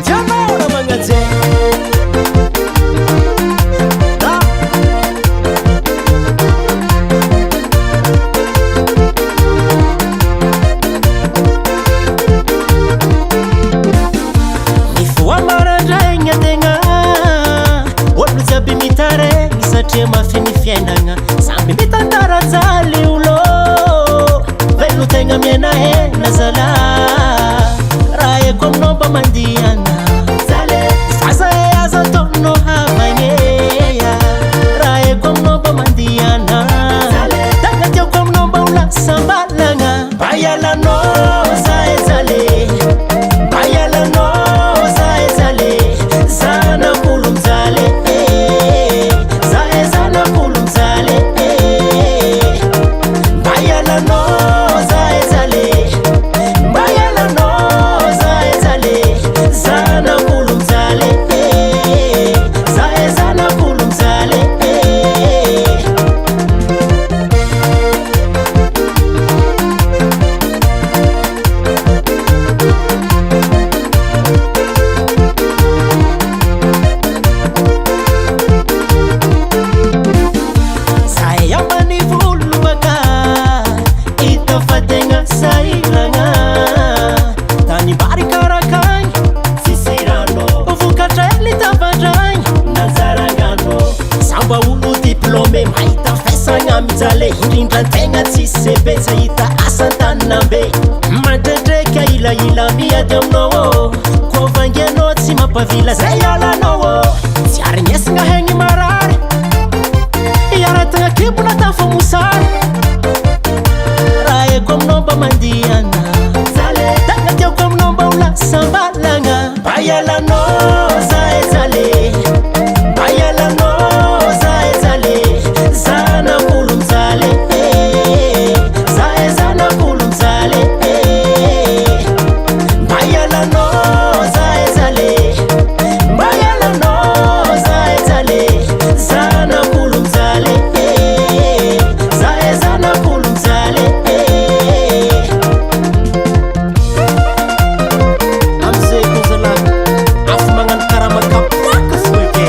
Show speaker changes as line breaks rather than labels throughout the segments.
Tianao raha magnanjay. Da. Mifoha maraindraigna tegna, olo jiaby mitaregny satria mafy ny fiainagna. Samby mitantara jaly olo, velogno tegna miaina hena zalahy. Raha haiko aminao mba mandiana, fa zahay aza ataonao havagna. Raha haiko aminao mba mandiana, tegna tiako aminao mba ho lasa ambalagna. Mba hialanao zahay jaly, mba hialanao zahay jaly, zanak'olo mijaly, zahay zanak'olo mijaly. Mba hialanao zahay jaly, mba hialanao zahay jaly, zanak'olo mijaly, zahay zanak'olo mijaly. Zahay ambany volo baka hita fa tegna sahiragna. Tanimbary karakagny tsisy rano, vokatra hely tavandragny nanjaragnano. Samba olo diplômé mahita faisagna mijaly, indrindra tegna tsisy CP tsy ahita asa an-taninambe. Mandrendreka ilaila miady aminao, koa vangianao tsy mampavila zay alanao. Tsy arignesagna hegny marary, iaratagna kibona tafamosary. Raha haiko aminao mba mandiana, tegna tiako aminao mba ho lasa ambalagna. Mba hialanao zahay jaly, mba hialanao zahay jaly, zanak'olo mijaly, zahay zanak'olo mijaly. Mba hialanao zahay jaly, mba hialanao zahay jaly, zanak'olo mijaly, zahay zanak'olo mijaly. Amizay koa zalahy afo magnano karaha makapoaka fo eke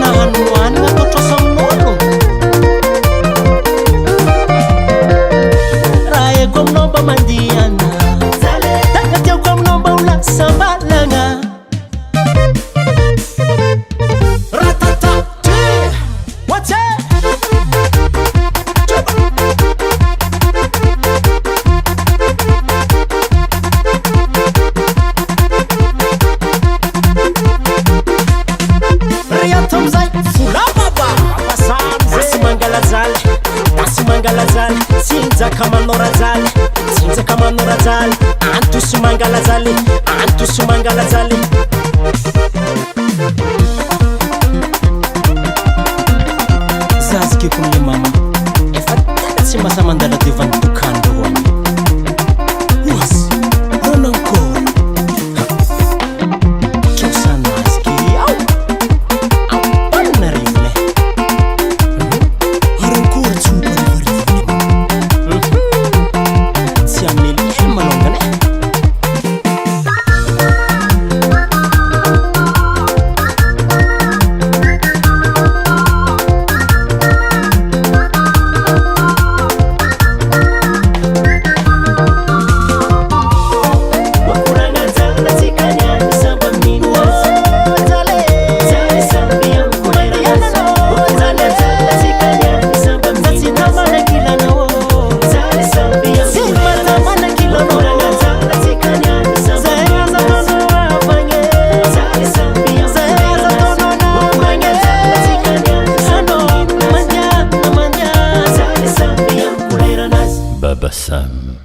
na hanohanana atao trosa amin'olo. Raha haiko aminao mba mandiana, tegna tiako aminao mba ho lasa ambalagna. Ratata ty, what's it? Riato amizay vola baba Tasy mangalajaly, tasy mangalajaly, tsinjaka manao rajaly, tsinjaka manao rajaly, antosy mangalajaly, antosy mangalajaly. Zazy kekony le mama efa tena tsy masa mandala devant dokandro agny. Oasy, ranankory. Trosanazy ke ao. Ampanarivony.
Arankory tsy ho mparivarivony mama.
Tsy amely hely malongany e.
Baba Sam.